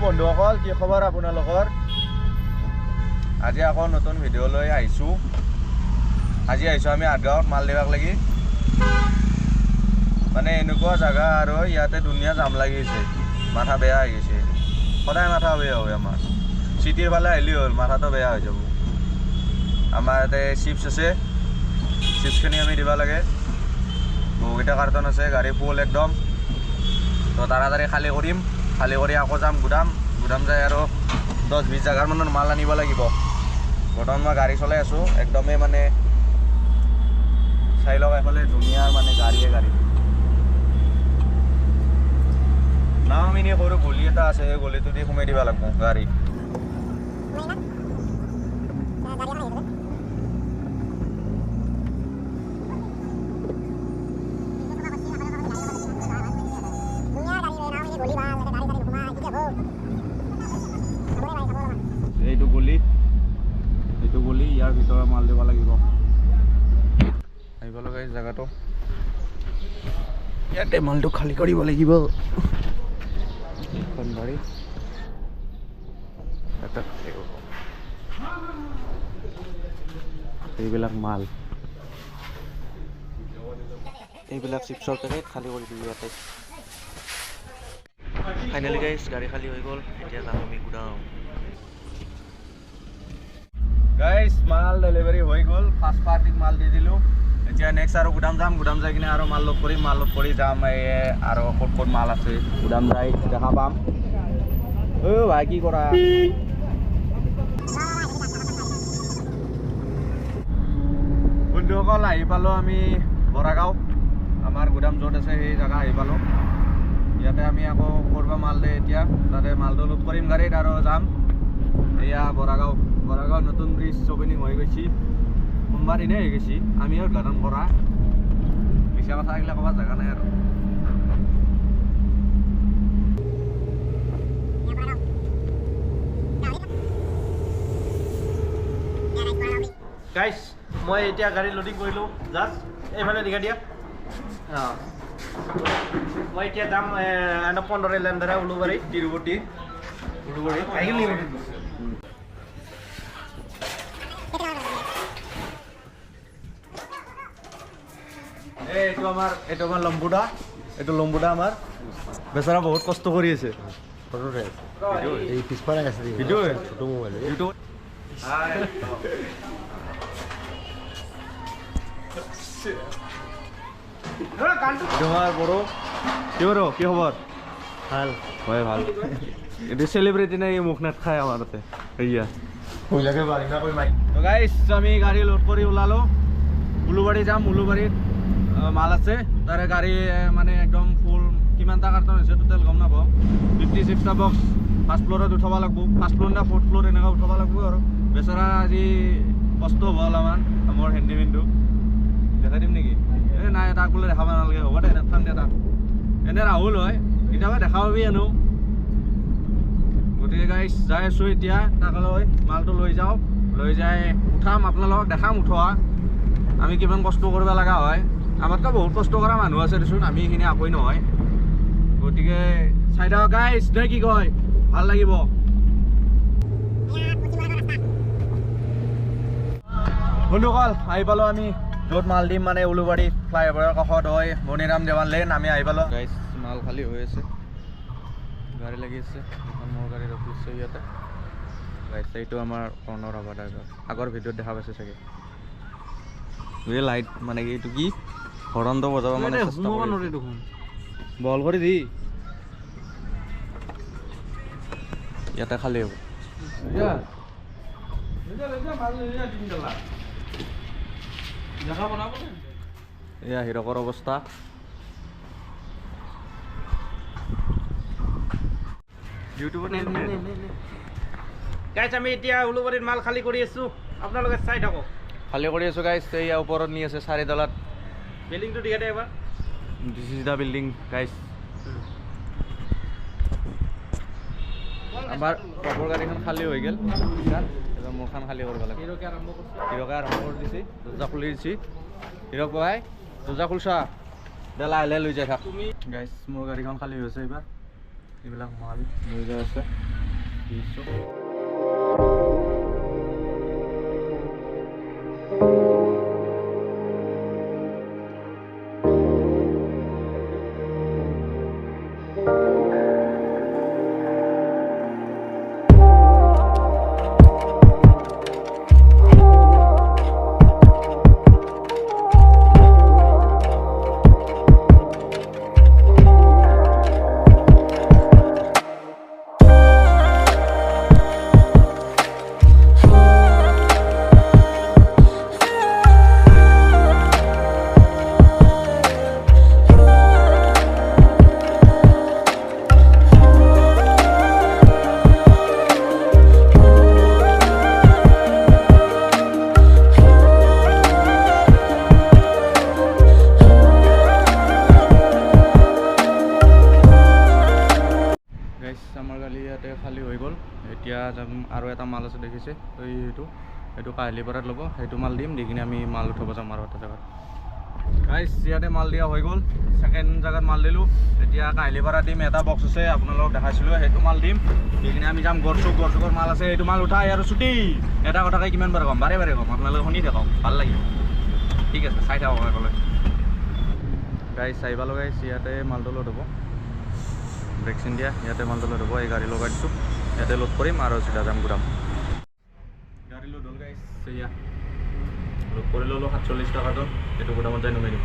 বন্ধুসকল, কি খবৰ আপোনালোকৰ? আজি আকৌ নতুন ভিডিঅ' লৈ আহিছোঁ। আজি আহিছোঁ আমি আঠগাঁৱত মাল দিবাক লাগি। মানে এনেকুৱা জেগা আৰু ইয়াতে ধুনীয়া জাম লাগিছে, মাথা বেয়া হৈ গৈছে। সদায় মাথা বেয়া হয় আমাৰ। চিটিৰ ফালে আহিলেই হ'ল, মাথাটো বেয়া হৈ যাব। আমাৰ ইয়াতে চিপছ আছে, চিপছখিনি আমি দিব লাগে। বহুকেইটা কাৰ্টন আছে, গাড়ী ফুল একদম। তো তাড়াতাড়ি খালী কৰিম, খালী কৰি আকৌ যাম গুদাম। গুদাম যাই আৰু 10-20 জেগাৰ মানৰ মাল আনিব লাগিব। বৰ্তমান মই গাড়ী চলাই আছোঁ, একদমেই মানে চাই লওক এফালে ধুনীয়া মানে গাড়ীয়ে গাড়ী। নামিনি সৰু গলি এটা আছে, সেই গলিটো দি সোমাই দিব লাগিব গাড়ী। এইটো গলি, এইটো গলি, ইয়াৰ ভিতৰত মাল দিব লাগিব। আহিব লগা এই জেগাটো, ইয়াতে মালটো খালী কৰিব লাগিব। এইখন গাড়ী ইয়াতে খালী হ'ব। এইবিলাক মাল, এইবিলাক চিপছৰ পেকেট খালী কৰি দিলোঁ ইয়াতে। ফাইনেলি গাইজ, গাড়ী খালী হৈ গ'ল। এতিয়া যাম আমি গুদাম। গাইজ, মাল ডেলিভাৰী হৈ গ'ল, ফাৰ্ষ্ট পাৰ্টিক মাল দি দিলোঁ। এতিয়া নেক্সট আৰু গুদাম যাম। গুদাম যাই কিনে আৰু মাল লোড কৰিম। মাল লোড কৰি যাম। এই আৰু ক'ত ক'ত মাল আছে গুদাম যাই দেখা পাম। অ' ভাই, কি কৰা? বন্ধুসকল, আহি পালোঁ আমি বৰাগাঁও। আমাৰ গুদাম য'ত আছে সেই জেগা আহি পালোঁ। ইয়াতে আমি আকৌ ক'ৰবা মাল দিয়ে এতিয়া, তাতে মালটো লোড কৰিম গাড়ীত আৰু যাম। এয়া বৰাগাঁও, বৰাগাঁও নতুন ব্ৰিজ অপেনিং হৈ গৈছে, সোমবাৰ দিনাই হৈ গৈছে। আমিও উদ্ঘাটন কৰা। মিছা কথা এইগিলা ক'ব জেগা নাই আৰু। গাইছ, মই এতিয়া গাড়ী লোডিং কৰিলোঁ। জাষ্ট এইফালে দেখা দিয়া। অঁ, মই এতিয়া যাম 15 লেন্ধাৰা উলুবাৰী, তিৰুপতি উলুবাৰী আহিল। এই এইটো আমাৰ, এইটো আমাৰ লম্বুদা, এইটো লম্বুদা আমাৰ। বেচেৰা বহুত কষ্ট কৰি আছে। এই পিছফালে আছে। ভিডিঅ' ছোট মোবাইল। এইটো তোমাৰ বড়ো। কি বড়ো, কি খবৰ? ভাল। হয়, ভাল। এইটো চেলিব্ৰিটি নাই, মুখ নাখায় আমাৰ তাতে। এয়া গাইছ, আমি গাড়ী লোড কৰি ওলালোঁ। উলুবাৰী যাম, উলুবাৰীত মাল আছে। তাৰে গাড়ী মানে একদম ফুল। কিমানটা কাৰ্টন হৈছে টোটেল গম নাপাওঁ। 56টা বক্স ফাৰ্ষ্ট ফ্ল'ৰত উঠাব লাগিব। ফাৰ্ষ্ট ফ্ল'ৰ নে ফ'ৰ্থ ফ্ল'ৰ এনেকুৱা উঠাব লাগিব। আৰু বেচেৰা আজি কষ্ট হ'ব অলপমান। মোৰ হেণ্ডিমেনটো দেখাই দিম নেকি? এই নাই, তাক বোলে দেখাব নালাগে। হ'ব দে, নাথাম দে তাক। এনে ৰাহুল হয়, কেতিয়াবা দেখা পাবি আনো। গতিকে গাইছ, যাই আছোঁ এতিয়া তাকলৈ, মালটো লৈ যাওঁ। লৈ যাই উঠাম, আপোনালোকক দেখাম উঠোৱা। আমি কিমান কষ্ট কৰিব লগা হয়। আমাতকৈ বহুত কষ্ট কৰা মানুহ আছে দেচোন, আমি এইখিনি একোৱেই নহয়। গতিকে চাই থাকক গাইছ, নে কি কয়, ভাল লাগিব। বন্ধুসকল, আহি পালোঁ আমি য'ত মাল দিম, মানে উলুবাৰী ফ্লাইঅভাৰৰ কাষত হয় মণিৰাম দেৱান লেন। আমি আহি পালোঁ গাইছ। মাল খালী হৈ আছে, গাড়ী লাগি আছে। এখন মোৰ গাড়ী ৰখি আছে ইয়াতে। গাইছ, এইটো আমাৰ কৰ্ণৰ ৰাভা ড্ৰাইভাৰ, আগৰ ভিডিঅ'ত দেখা পাইছে চাগে। এই লাইট মানে কি, এইটো কি হৰণটো বজাব মানে চেষ্টা কৰি আছে। বল কৰি দি ইয়াতে খালী হ'ব। এয়া হীৰকৰ অৱস্থা। ইউটিউবত। গাইছ, আমি এতিয়া উলুবাৰীত মাল খালী কৰি আছোঁ, আপোনালোকে চাই থাকক। খালী কৰি আছোঁ গাইছ। এইয়া ওপৰত নি আছে চাৰিতলাত। বিল্ডিংটো দেখা দে এবাৰ। This is the building guys. আমাৰ বাপৰ গাড়ীখন খালী হৈ গ'ল। এবাৰ মোৰখন খালী কৰিব লাগে। হিৰকে আৰম্ভ কৰিছে। হিৰকে আৰম্ভ কৰি দিছে, দৰ্জা খুলি দিছে। হিৰক ভাই, দৰ্জা খুলছা দে, লাহে লাহে লৈ যাই থাক। গাইছ, মোৰ গাড়ীখন খালী হৈছে। এইবাৰ এইবিলাক মাল লৈ যাই আছে। দিছোঁ। আমাৰ গাড়ী ইয়াতে খালী হৈ গ'ল। এতিয়া যাম আৰু এটা মাল আছে দেখিছে, সেইটো কাহিলীপাৰাত ল'ব, সেইটো মাল দিম, দি কিনে আমি মাল উঠাব যাম আৰু এটা জেগাত। গাইছ ইয়াতে মাল দিয়া হৈ গ'ল, ছেকেণ্ড জেগাত মাল দিলোঁ। এতিয়া কাহিলীপাৰা দিম, এটা বক্স আছে আপোনালোকক দেখাইছিলোঁ, সেইটো মাল দিম, দি কিনে আমি যাম গড়চুক। গড়চুকৰ মাল আছে, সেইটো মাল উঠাই আৰু ছুটি। এটা কথাকে কিমান বাৰ ক'ম, বাৰে বাৰে ক'ম, আপোনালোকে শুনি থাকক, ভাল লাগিব। ঠিক আছে, চাই থাকক একেলগে। গাইছ চাই পালোঁ গাইছ, ইয়াতে মালটো লোড হ'ব, ব্ৰেকচিন দিয়া, ইয়াতে মালটো লোড হ'ব। এই গাড়ী লগাই দিছোঁ, ইয়াতে লোড কৰিম আৰু চিধা যাম গুদাম। গাড়ী লোড হ'ল গাইছ, এয়া লোড কৰি ল'লোঁ 47 টকাটো, এইটো গুদামত যাই নমাই দিম।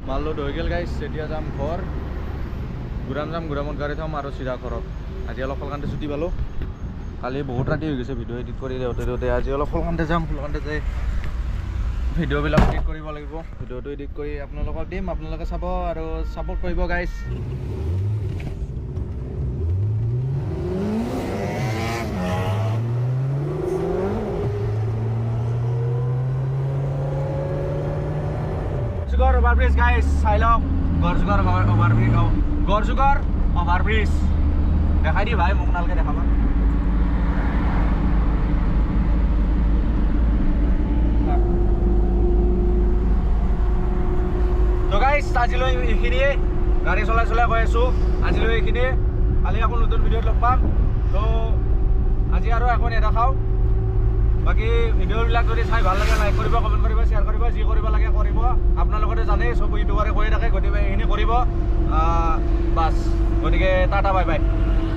মাল লোড হৈ গ'ল গাইছ, এতিয়া যাম ঘৰ, গুদাম যাম, গুদামত গাড়ী থ'ম আৰু চিধা ঘৰত। আজি অলপ সোনকালে ছুটি পালোঁ, কালি বহুত ৰাতি হৈ গৈছে ভিডিঅ' এডিট কৰি দিওঁতে দিওঁতে। আজি অলপ সোনকালে যাম, সোনকালে যাই ভিডিঅ'বিলাক এডিট কৰিব লাগিব। ভিডিঅ'টো এডিট কৰি আপোনালোকক দিম, আপোনালোকে চাব আৰু ছাপোৰ্ট কৰিব গাইছ। গড়চুকৰ অভাৰব্ৰিজ গাইছ, চাই লওক, গড়চুকৰ অভাৰব্ৰিজ, গড়চুকৰ অভাৰব্ৰিজ দেখাই দি ভাই, মোক নালগে দেখাবা। তো গাইছ আজিলৈ এইখিনিয়ে, গাড়ী চলাই চলাই গৈ আছোঁ, আজিলৈ এইখিনিয়ে। কালি আকৌ নতুন ভিডিঅ'ত লগ পাম। তো আজি আৰু একো নেদেখাওঁ। বাকী ভিডিঅ'বিলাক যদি চাই ভাল লাগে লাইক কৰিব, কমেণ্ট কৰিব, শ্বেয়াৰ কৰিব, যি কৰিব লাগে কৰিব। আপোনালোকেতো জানেই, চব ইউটিউবাৰে কৈয়ে থাকে, গতিকে এইখিনি কৰিব বাছ। গতিকে টাটা, বাই বাই।